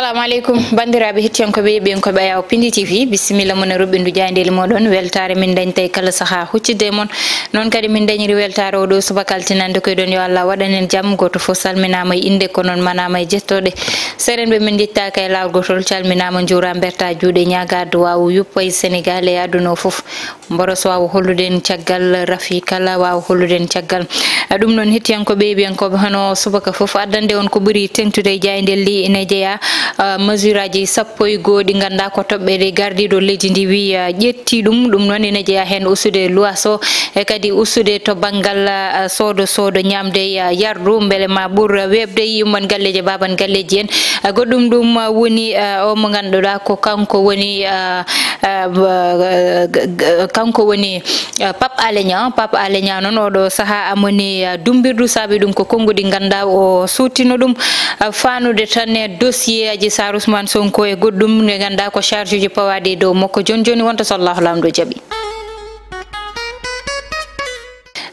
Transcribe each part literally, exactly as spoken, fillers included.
Assalamu aleykum, banndiraaɓe hettiyankooɓe, yeeɓiyankooɓe Ayaw Pindi T V, bisimilla mon e roɓɓindu jaayndeeli mooɗon. Weltaare min dañta e kala sahaa huccitde e mon. Noon kadi min dañiri weltaare oo ɗoo subaka altine hannde, koyɗon yo Allah waɗan en jam. Gooto fof salminaama e innde, ko noon manaama e jettooɗe. Seerenɓe min njettaaka e laawol gootol, calminaama, njuuraama, mbertaa juuɗe, ñaagaa duwaawu yuppa e Senegaal e aduna o fof. Mboros waawa hollude en caggal, rafi kala waawa hollude en caggal. Ɗum noon, hettiyankooɓe, yeeɓiyankooɓe, hono subaka fof, addande on ko ɓuri teeŋtude e jaayndeeli ina jeyaa, ah, mesure aji sappo e goo ɗi nganndaa ko toɓɓe ɗe gardiiɗo leydi ndi wi, ah, ƴetti ɗum. Ɗum noon ina jeyaa heen ustude luwaas o, e kadi ustude to banngal, ah, soodo, soodo ñaamde e, ah, yardu, mbele ma ɓur weeɓde e yumman galleeji e baaban galleeji en. Ah, goɗɗum ɗum, ah, woni, ah, o mo ngannduɗaa ko kanko woni, ah, ah, b-, g-, g-, kanko woni, ah, Pape Alé Niang. Pape Alé Niang noon, oɗo sahaa amoni, ah, dumbirdu, saabi ɗum ko konnguɗi nganndaa o suuttino ɗum, ah, faanude tan e dossier aji Saar Ousmane Sonko e goɗɗum nde nganndaa ko charge uji pawaaɗi e dow makko. Jooni jooni wonta so Allahu Laamɗo jaɓi.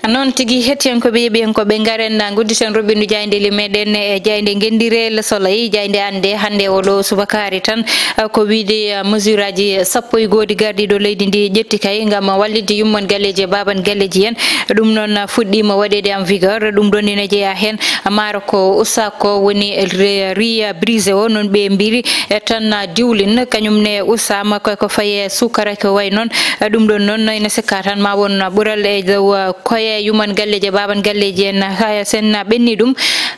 Noon tigi, hettiyankooɓe, yeeɓiyankooɓe, ngaren na ngudditen roɓɓindu jaayndeeli meɗen e jaaynde Ngenndire Le Soleil, jaaynde annde hannde oɗo subakaari tan, ah, ko wiide, ah, mesure aji sappo e goo ɗi gardiiɗo leydi ndi ƴetti kay ngam wallitde yumman galleeji e baaban galleeji en. Ɗum noon, ah, fuɗɗiima waɗeede en vigueur. Ɗum ɗoon ina jeyaa heen maaro ko usta ko woni re-, riz brisé o, noon ɓe mbiri, e tan, ah, diwlin, kañum ne ustaama ko, ko faye suukara ko wayi noon. Ah, ɗum ɗoon noon ina sikka tan ma won ɓural e dow, ah, koye yumman galleeji e baaban galleeji en, haya sen ɓenni ɗum.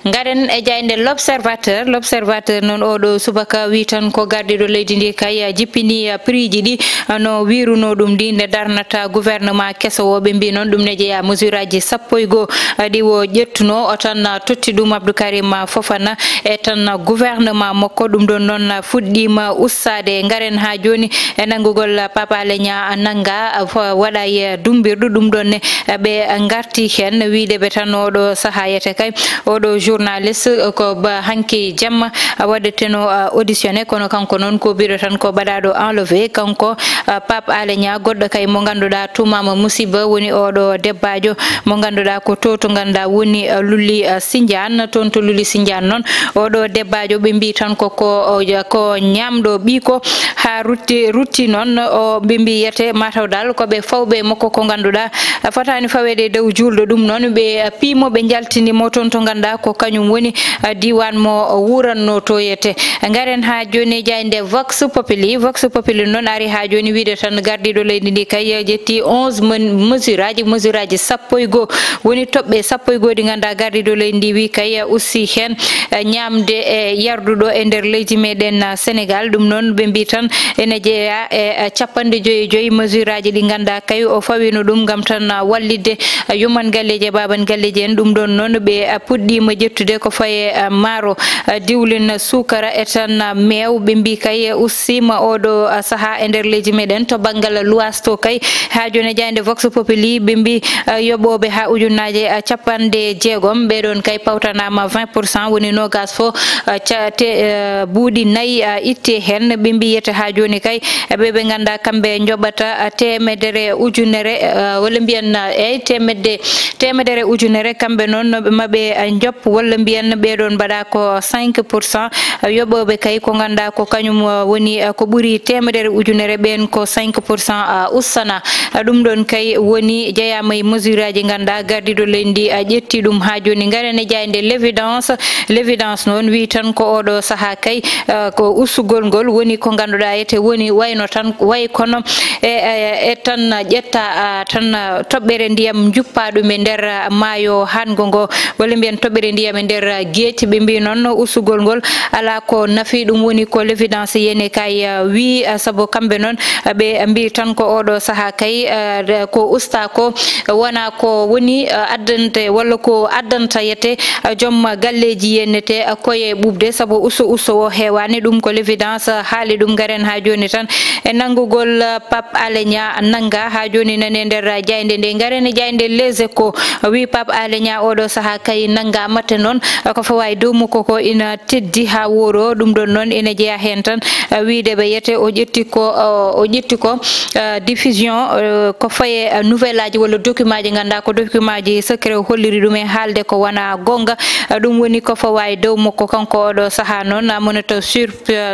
Ngaren e jaaynde L'Observateur. L'Observateur noon oɗo subaka wi tan ko gardiiɗo leydi ndi kay, ah, jippini, ah, prix ji ɗi, ah, no wiruno ɗum ndi nde darnata gouvernement keso o. Ɓe mbi noon ɗum ne jeyaa mesure aji sappo e goo, ah, ɗi o ƴettuno o tan, ah, totti ɗum Abdou Karim, ah, Fofana e tan, ah, gouvernement makko. Ɗum ɗoon noon, ah, fuɗɗiima ustaade. Ngaren haa jooni e nanngugol, ah, Pape Alé Niang, ah, nannga, ah, fo-, waɗa e dumbirdu. Ɗum ɗoon ne, ah, ɓe ngarti heen wiide ɓe tan oɗo sahaa yete kay. Oɗo journaliste, ah, ko ba hanki jamma, ah, waɗeteno, ah, auditionné, kono kanko noon ko biɗo tan ko baɗaɗo enlevé. Kanko, ah, Pape Alé Niang, goɗɗo kay mo ngannduɗaa tuumaama musiba woni oɗo debbaajo mo ngannduɗaa ko to, to ngannduɗaa woni, ah, Lulli, ah, Sindian. Toon to Lulli Sindian noon, oɗo debbaajo ɓe mbi tan ko, ko, o, ko ñaamɗo ɓiiko haa rutti, rutti noon. O ɓe mbi yete mataw dal ko ɓe fawɓe makko ko ngannduɗaa fotaani faweede e dow juulɗo. Ɗum noon ɓe piimo, ɓe njaltini mo toon to ngannduɗaa ko kañum woni, ah, diiwaan mo wuuranno to yete. Ngaren haa jooni e jaaynde Vox Populi. Vox Populi noon ari haa jooni wiide tan gardiiɗo leydi ndi kay ƴetti onze men-, mesure aji, mesure aji sappo e goo. Woni toɓɓe sappo e goo ɗi ngannduɗaa gardiiɗo leydi ndi wi kay usti heen, eh, ñaamde e yarduɗo e nder leydi meɗen, ah, Senegaal. Ɗum noon ɓe mbi tan ene jeeya e, eh, capanɗe joyi e joyi mesure aji ɗi ngannduɗaa kay o fawino ɗum ngam tan, ah, wallitde, eh, yumman galleeji e baaban galleeji en. Ɗum ɗoon noon ɓe, ah, puɗɗiima ƴettude ko faye, ah, maaro, ah, diwlin, suukara e tan, ah, meew. Ɓe mbi kay ustiima oɗo, ah, sahaa e nder leydi meɗen to banngal luwaas to kay. Haa jooni e jaaynde Vox Populi ɓe mbi, ah, yoɓooɓe haa ujunnaaje, ah, capanɗe jeegom, ɓeɗon kay pawtanaama vingt pour cent, woni noogas fof, ah, ca-, te-, ah, buuɗi nayi, ah, itte heen. Ɓe mbi yete haa jooni kay, ah, ɓe ɓe ngannduɗaa kamɓe njoɓata, ah, teemedere ujunere, ah, walla mbiyen, ah, eyi teemedde, teemedere ujunere, kamɓe noon no ɓe maɓe, ah, njoɓ, walla mbiyen ɓeɗon mbaɗa ko cinq pour cent, ah, yoɓooɓe kay ko ngannduɗaa ko kañum, ah, woni, ah, ko ɓuri teemedere ujunere, ɓeen ko cinq pour cent, ah, ustana. Ah, ɗum ɗoon kay woni jeyaama e mesure aji ngannduɗaa gardiiɗo leydi ndi, ah, ƴetti ɗum haa jooni. Ngaren e jaaynde L'Évidence. L'Évidence noon wi tan ko oɗo sahaa kay, ah, ko ustugol ngol woni ko ngannduɗaa ete woni wayno tan, way kono e, e, e tan ƴetta, ah, tan, ah, toɓɓere ndiyam njuppa ɗum e nder, ah, maayo hanngo ngo, walla mbiyen toɓɓere ndiyam e nder, ah, geeci. Ɓe mbi noon ustugol ngol alaa ko nafi. Ɗum woni ko L'Évidence yene kay, ah, wi, ah, sabu kamɓe noon, ah, ɓe mbi tan ko oɗo sahaa kay, ah, de-, ko usta ko wona ko woni, ah, addante walla ko addanta yete, ah, joom galleeji yennete, ah, koye ɓuuɓde, sabu usto usto o heewaani. Ɗum ko L'Évidence, ah, haali ɗum. Ngaren haa jooni tan e nanngugol, ah, Pape Alé Niang nannga haa jooni nani e nder, ah, jaaynde nde. Ngaren e jaaynde Les Échos, wi Pape Alé Niang oɗo sahaa kay nannga matte noon, ah, ko fawa e dow makko ko ina teddi haa wooro. Ɗum ɗoon noon ina jeyaa heen tan, ah, wiide ɓe yete o ƴetti ko, o, o ƴetti ko, ah, diffusion, ah, ko faye, ah, nouvelle aji walla document aji ngannduɗaa ko document aji secret o holliri ɗum e haalde ko wona goonga. Ɗum woni ko fawa e dow makko kanko oɗo sahaa noon, amonato sur,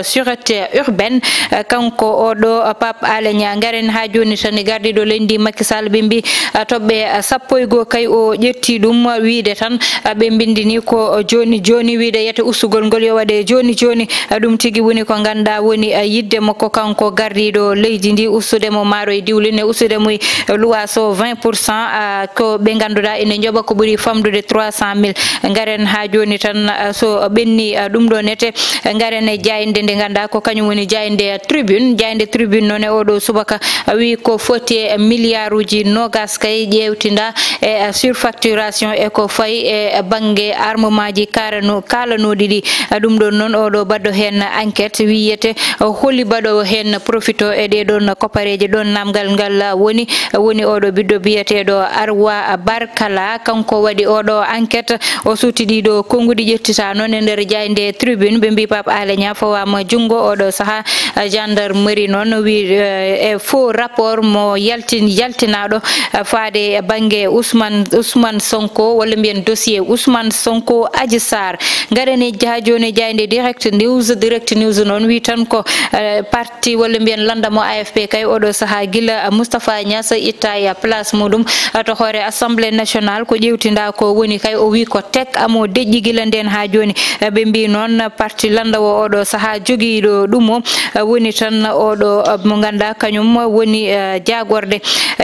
sûreté urbaine, kanko oɗo Pape Alé Niang. Ngaren haa jooni tan e gardiiɗo leydi ndi Macky Sall, ɓe mbi, toɓɓe sappo e goo kay o ƴetti ɗum, wiide tan ɓe mbindini ko jooni jooni, wiide yete ustugol ngol yo waɗe jooni jooni. Ɗum tigi woni ko ngannduɗaa woni yidde makko kanko gardiiɗo leydi ndi, ustude mo maaro e diwlin e ustude mo e luwaas o vingt pour cent, ko ɓe ngannduɗaa ene njoɓa ko ɓuri famɗude trois cent mille. Ngaren haa jooni tan, ah, so ɓenni, ah, ɗum ɗo nete, ngaren e jaaynde nde ngannduɗaa ko kañum woni jaaynde Tribune. Jaaynde Tribune noon e oɗo subaka, ah, wi ko foti e miliyaaruuji noogas kay ƴeewtinda e, ah, surfacturation e ko fayi e bannge armemaaji kaarano-, kaalanooɗi ɗi. Ah, ɗum ɗoon noon oɗo baɗɗo heen enquête wiyete, ah, holi baɗoowo heen profito e ɗee ɗoon koppareeje. Ɗoon naamngal ngal woni, woni oɗo ɓiɗɗo biyeteeɗo Arwa Barkala, kanko waɗi oɗo enquête. O suuti ɗiɗo konnguɗi ƴettita noon e nder jaaynde Tribune. Ɓe mbi Pape Alé Niang fawaama junngo oɗo sahaa. Gendarmerie noon wi, eh, e faux rapport mo yaltin-, yaltinaaɗo, eh, faade e bannge Ousmane, Ousmane Sonko, walla mbiyen dossier Ousmane Sonko, Adji Sarr. Ngaren e haa jooni e jaaynde Direct News. Direct News noon wi tan ko, eh, parti walla mbiyen lannda mo A F P kay oɗo sahaa gila Moustapha Niass itta e place muɗum to hoore Assemblée nationale. Ko ƴeewtinda ko woni kay o wi ko tek amo deƴƴi gila ndeen haa jooni. Ɓe mbi noon parti lannda o oɗo sahaa jogiiɗo ɗum o woni tan oɗo mo ngannduɗaa kañum woni, eh, jaagorde,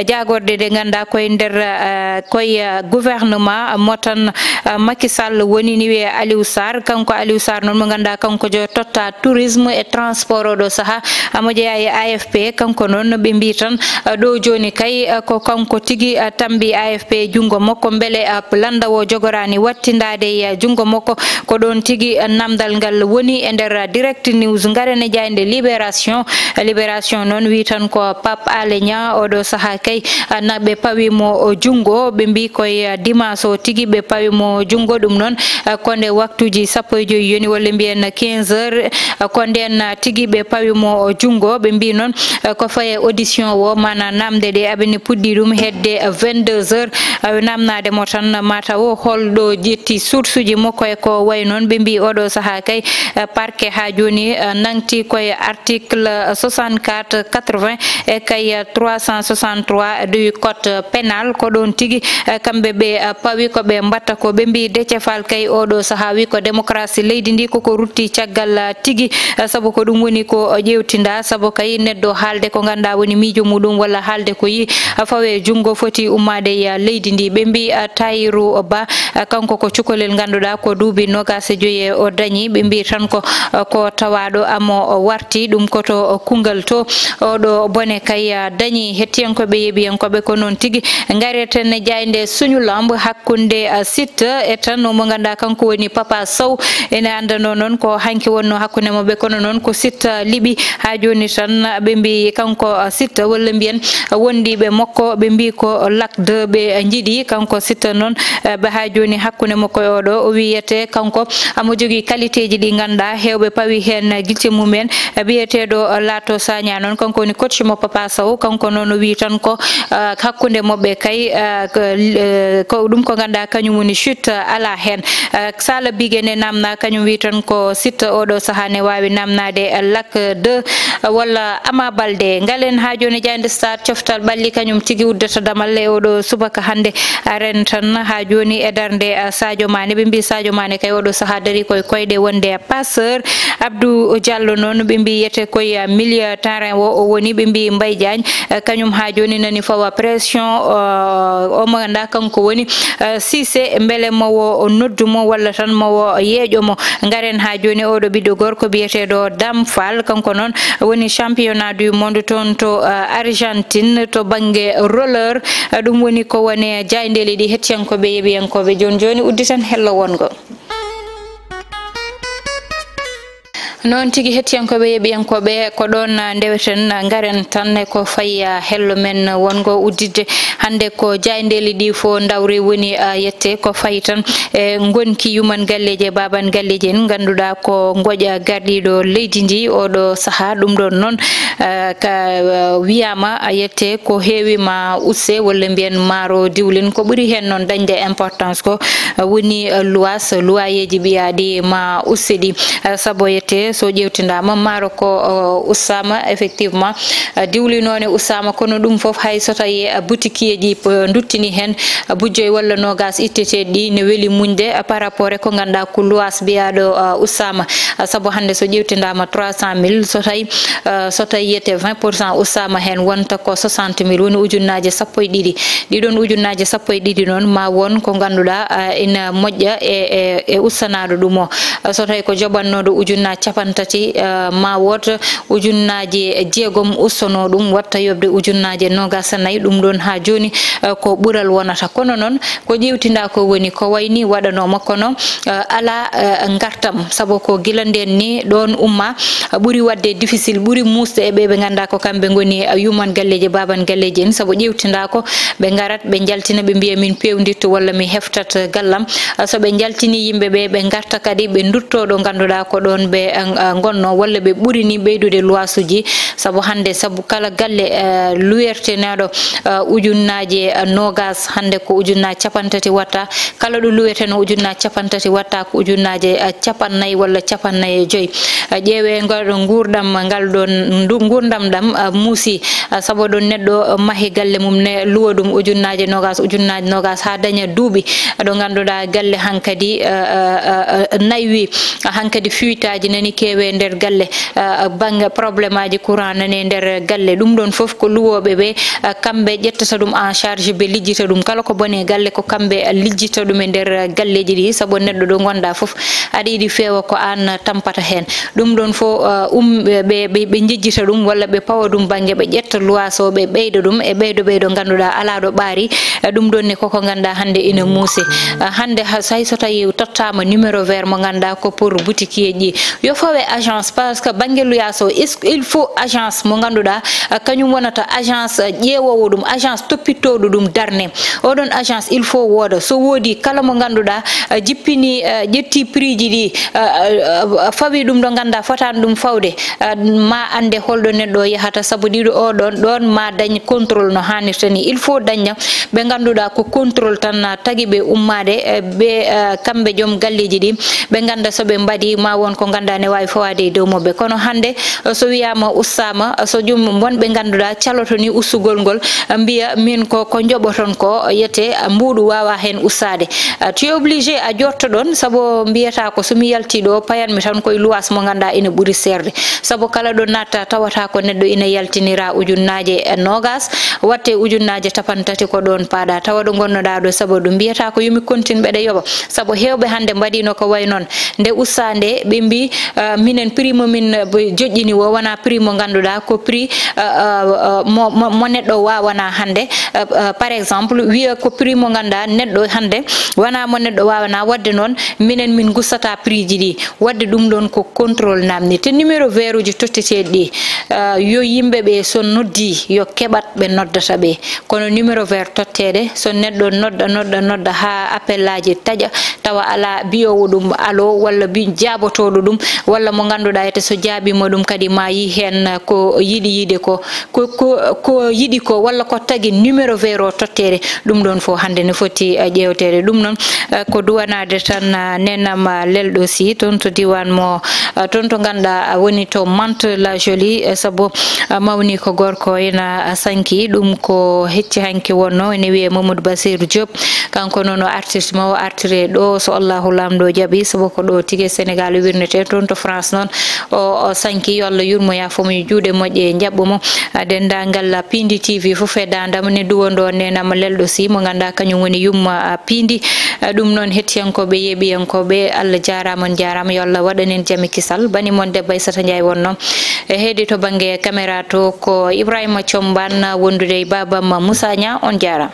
jaagorde nde ngannduɗaa koye nder, eh, koye, eh, gouvernement mo tan, eh, Macky Sall woni ni wiyee Aliou Sarr. Kanko Aliou Sarr noon mo ngannduɗaa kanko jo totta tourisme et transport oɗo sahaa, amo jeyaa e A F P. Kanko noon ɓe mbi tan, eh, ɗo jooni kay, eh, ko kanko tigi, eh, tambi A F P junngo makko. Mbele, eh, lannda o jogoraani wattindaade e, eh, junngo makko? Ko ɗoon tigi, eh, naamndal ngal woni e nder, eh, Direct News. Ngaren e jaaynde Libération. Eh, Libération noon wi tan ko Pape Alé Niang oɗo sahaa kay, eh, na ɓe pawi mo o junngo. Ɓe mbi koye, eh, dimanche o tigi ɓe pawi mo junngo. Ɗum noon, eh, ko nde waktuuji sappo e joy yoni walla mbiyen quinze heures, eh, ko ndeen, eh, tigi ɓe pawi mo o junngo. Ɓe mbi noon, eh, ko faye audition o, maanaam naamnde ɗe aɓe ne puɗɗi ɗum hedde, eh, vingt-deux heures. Aɓe naamnaade mo tan mataw holɗo ƴetti source uji makko e ko wayi noon. Ɓe mbi oɗo sahaa kay, eh, parquet haa jooni, eh, nangti koye article soixante-quatre, quatre-vingts e kay trois cent soixante-trois du code pénal. Ko ɗoon tigi, eh, kamɓe ɓe, eh, pawi ko ɓe mbatta ko. Ɓe mbi Déthié Fall kay oɗo sahaa wi ko démocratie leydi ndi koko rutti caggal, eh, tigi, eh, sabu ko ɗum woni ko ƴeewtinda, sabu kay neɗɗo haalde ko ngannduɗaa woni miijo muɗum walla haalde ko yi, eh, fawe junngo foti ummaade e, eh, leydi ndi. Ɓe mbi, eh, Tahirou Ba, eh, kanko ko cukalel ngannduɗaa ko duuɓi noogaas e joy o dañi. Ɓe mbi tan ko, eh, ko tawaaɗo amo o warti ɗum ko to, eh, kunngal to. Oɗo bone kay, eh, dañi hettiyankooɓe, yeeɓiyankooɓe. Ko noon tigi ngareten e jaaynde Suñu Lamb hakkunde, eh, Siteu e tan mo ngannduɗaa kanko woni Papa Sow. Ene anndanoo noon ko hanki wonnoo hakkunde maɓɓe, kono noon ko Siteu liɓi. Haa jooni tan ɓe mbi kanko, eh, Siteu walla mbiyen wondiiɓe makko, ɓe mbi ko Lac deux ɓe njiɗi. Kanko Siteu noon, eh, ɓe haa jooni hakkunde makko e oɗo, o wiyete kanko amo jogii qualité ji ɗi ngannduɗaa heewɓe pawi heen gicce mum en. Eh, biyeteeɗo Lato Sagna noon, kanko woni coach mo Papa Sow, kanko noon o wi tan ko, eh, hakkunde maɓɓe kay, eh, ko, eh, ko ɗum ko ngannduɗaa kañum woni chute, eh, alaa heen. Eh, Sala Bigué ne naamna, kañum wi tan ko Siteu oɗo sahaa ne waawi naamnaade, eh, Lac deux, eh, walla Ama Baldé. Ngalen haa jooni jaaynde Stade coftal ɓalli kañum tigi uddata damal e oɗo subaka hannde. Aren tan haa jooni e darnde, eh, Sadio Mané. Ɓe mbi Sadio Mané kay oɗo sahaa dari koye koyɗe wonde passeur. Abdou Diallo noon ɓe mbi yete koye, eh, milieu terrain o, o woni. Ɓe mbi Mbaye Diagne, eh, kañum haa jooni nani fawa pression, eh, o mo ngannduɗaa kanko woni, eh, Cissé, mbele mo wo o noddu mo walla tan mo wo yeeƴo mo. Ngaren haa jooni oɗo ɓiɗɗo gorko biyeteeɗo Dame Fall, kanko noon woni championnat du monde toon to, eh, Argentine to bannge roller. Eh, ɗum woni ko woni jaayndeeli ɗi hettiyankooɓe, yeeɓiyankooɓe. Jooni jooni udditen hello wongo. Noon tigi, hettiyankooɓe, yeeɓiyankooɓe, ko ɗoon, ah, ndeweten, ah, ngaren tan e ko fayi, ah, hello men wonngo udditde hannde. Ko jaayndeeli ɗi fof ndawri woni, ah, yette ko fayi tan e ngonki yuman galleeji e baaban galleeji en, ngannduɗaa ko ngoƴa garɗiiɗo leydi ndi oɗo sahaa. Ɗum ɗoon noon, ah, ka, ah, wiyaama, ah, yette ko heewi ma usse, walla mbiyen maaro diwlin. Ko ɓuri heen noon dañde importance ko, ah, woni, ah, luwaas, luwaayeeji ɓiyaaɗi ma usse ɗi. Ah, sabu yette so ƴeewtindaama, maaro ko, o, ussaama, effectivement, ah, diwlinoone ussaama, kono ɗum fof hay so tawi, ah, butikiyeeji, p-, nduttini heen, ah, bujjoy walla noogaas itteteeɗi ɗi ne weli muñde, ah, par rapport e ko ngannduɗaa ko luwaas ɓiyaaɗo, ah, ussaama. Ah, sabu hannde so ƴeewtindaama trois cent mille, so tawi, ah, so tawi yette vingt pour cent ussaama heen, wonta ko soixante mille, woni ujunnaaje sappo e ɗiɗi. Ɗiɗon ujunnaaje sappo e ɗiɗi noon, ma won ko ngannduɗaa, ah, ina moƴƴa e, e, e ussanaaɗo ɗum o. Ah, so tawi ko joɓannooɗo ujunnaaje capantati, ah, ma wood ujunnaaje jeegom ussanoo ɗum, watta yoɓde ujunnaaje noogaas e nayi. Ɗum ɗoon haa jooni, ah, ko ɓural wonata. Kono noon, ko ƴeewtindaa ko woni ko wayi ni waɗanooma, kono, ah, alaa, ah, ngartam, sabu ko gila ndeen ni ɗoon umma, ah, ɓuri waɗde difficile, ɓuri muusde e ɓe ɓe ngannduɗaa ko kamɓe ngoni, ah, yuman galleeji, baaban galleeji en, sabu ƴeewtindaa ko ɓe ngarat, ɓe njaltina, ɓe mbiya min peewndirtu walla mi heftat gallam. Ah, so ɓe njaltini yimɓe ɓe, ɓe ngarta kadi, ɓe ndutto ɗo ngannduɗaa ko ɗoon ɓe, ah, ah, ngonnoo, walla ɓe ɓuri ni ɓeydude luwaasuuji, sabu hannde, sabu kala galle, ah, luwerteneeɗo, ah, ujunnaaje, ah, noogaas, hannde ko ujunnaaje capantati watta, kala ɗo luweteno ujunnaaje capantati watta ko ujunnaaje, ah, capannay walla capannayi e joy. Ah, ƴeewe ngal ɗo nguurɗam, ngal ɗon ndu-, nguurndam ɗam, ah, muusi, ah, sabu ɗon neɗɗo, ah, mahi galle mum ne, luwa ɗum ujunnaaje noogaas, ujunnaaje noogaas haa daña duuɓi, ɗo ngannduɗaa galle hankadi, ah, ah, ah, ah, naywi, ah, hankadi fuitaaji nani keewe nder galle, ah, ah, bannge problémeaaji courant nani nder galle. Ɗum ɗon fof ko luwooɓe ɓe, ah, kamɓe ƴettata ɗum en charge, ɓe lijjita ɗum. Kala ko boni e galle ko kamɓe, ah, lijjita ɗum e nder galleeji ɗi, sabu neɗɗo ɗo ngonɗaa fof aɗa yiɗi feewa ko aan tampata heen. Ɗum ɗoon fof, uh, um, ɓe, ɓe, ɓe njejjita ɗum walla ɓe pawa ɗum bannge, ɓe ƴetta luwaas o, ɓe ɓeyda ɗum e ɓeydo ɓeydo ngannduɗaa alaa ɗo ɓaari. Uh, ɗum ɗoon ne koko ngannduɗaa hannde ina muuse. Uh, hannde ha, so hay so tawi tottaama numéro vert mo ngannduɗaa ko pour boutique ji, yo fawe agence, parce que bannge luyaas o, il faut agence mo ngannduɗaa, uh, kañum wonata agence, uh, ƴeewoowo ɗum, agence toppitooɗo ɗum darne. Oɗon agence, il faut wooda. So woodi kala mo ngannduɗaa, uh, jippini, uh, ƴetti prix ji ɗi, uh, uh, uh, fawi ɗum ɗo ngannduɗaa fotaani ɗum fawde, uh, ma annde holɗo neɗɗo o yahata, sabu ɗiɗo o ɗon, ɗon ma dañ contrôle no haanirta ni. Il faut daña ɓe ngannduɗaa ko contrôle tan, uh, tagi ɓe ummaade, uh, ɓe, uh, kamɓe joom galleeji ɗi, ɓe ngannda so ɓe mbaɗi ma won ko ngannduɗaa ne waawi fawaade e dow maɓɓe. Kono hannde, uh, so wiyaama ussaama, uh, so joom wonɓe ngannduɗaa caloto ni ussugol ngol, uh, mbiya min ko, ko njoɓoton ko, yete, uh, mbuuɗu waawa heen ussaade. Uh, tu es obligé a jotto ɗon, sabu mbiyata ko so mi yalti ɗo, payanmi tan koye luwaas mo ngannduɗaa ina ɓuri seerde. Sabu kala ɗo natta tawata ko neɗɗo ina yaltinira ujunnaaje e noogas, watte ujunnaaje cappanɗe tati ko ɗon paaɗa. Tawa ɗo ngonnoɗaa ɗo, sabu ɗum mbiyata ko yo mi kontin mbeɗa yoɓa. Sabu heewɓe hannde mbaɗino ko way noon. Nde ussa nde, ɓe mbi, ah, minen prix mo min, eh, joƴƴini o wona prix mo ngannduɗaa ko prix, ah, ah, ah, mo, mo, mo neɗɗo wawana hannde. Ah, ah, par exemple, wiya ko prix mo ngannduɗaa neɗɗo hannde wona mo neɗɗo wawana. Waɗde noon, minen min gustata prix ji ɗi. Waɗde ɗum ɗon ko contrôle namni. Te numéro vert uji totteteeɗi ɗi, ah, yo yimɓe ɓe so noddi, yo keɓat ɓe noddata ɓe. Kono numéro vert totteede, so neɗɗo nodda, nodda, nodda haa appel aji taƴa, tawa alaa biyoowo ɗum allo, walla bi-, jaabotooɗo ɗum, walla mo ngannduɗaa ete so jaabiima ɗum kadi ma yi heen ko yiɗi yiide ko, ko, ko, ko yiɗi ko, walla ko tagi numéro vert o totteede, ɗum ɗon fof hannde ne foti, eh, ƴeewteede. Ɗum noon, eh, ko duwanaade tan, ah, nenam, ah, lelɗo si toon to diiwaan mo, ah, toon to ngannduɗaa, ah, woni to Mantes la Jolie, eh, sabu, ah, mawni ko gorko ina, ah, sanki ɗum ko hecci hanki wonno ene wiyee Mamadou Bassirou Diop. Kanko noon o artirti ma o artire ɗo so Allahu Laamɗo jaɓi, sabu ko ɗo tigi e Senegal wirnete. Toon to France noon o, o sanki, yo Allah yurmo yaafo mo, yo juuɗe moƴƴe njaɓɓo mo. Ah, denndaangal, ah, Pindi T V fof e daandam ne duwondo nenam lelɗo si mo ngannduɗaa kañum woni yumma, ah, Pindi. Ah, ɗum noon hettiyankooɓe, yeeɓiyankooɓe, Allah jaaraama, on jaaraama, yo Allah waɗan en jam e kisal. Bani mon debbo Aissata Ndiaye wonno e heedi to bannge caméra to ko Ibrahima Thiombane wondude e baabam Moussa Niang, on jaaraama.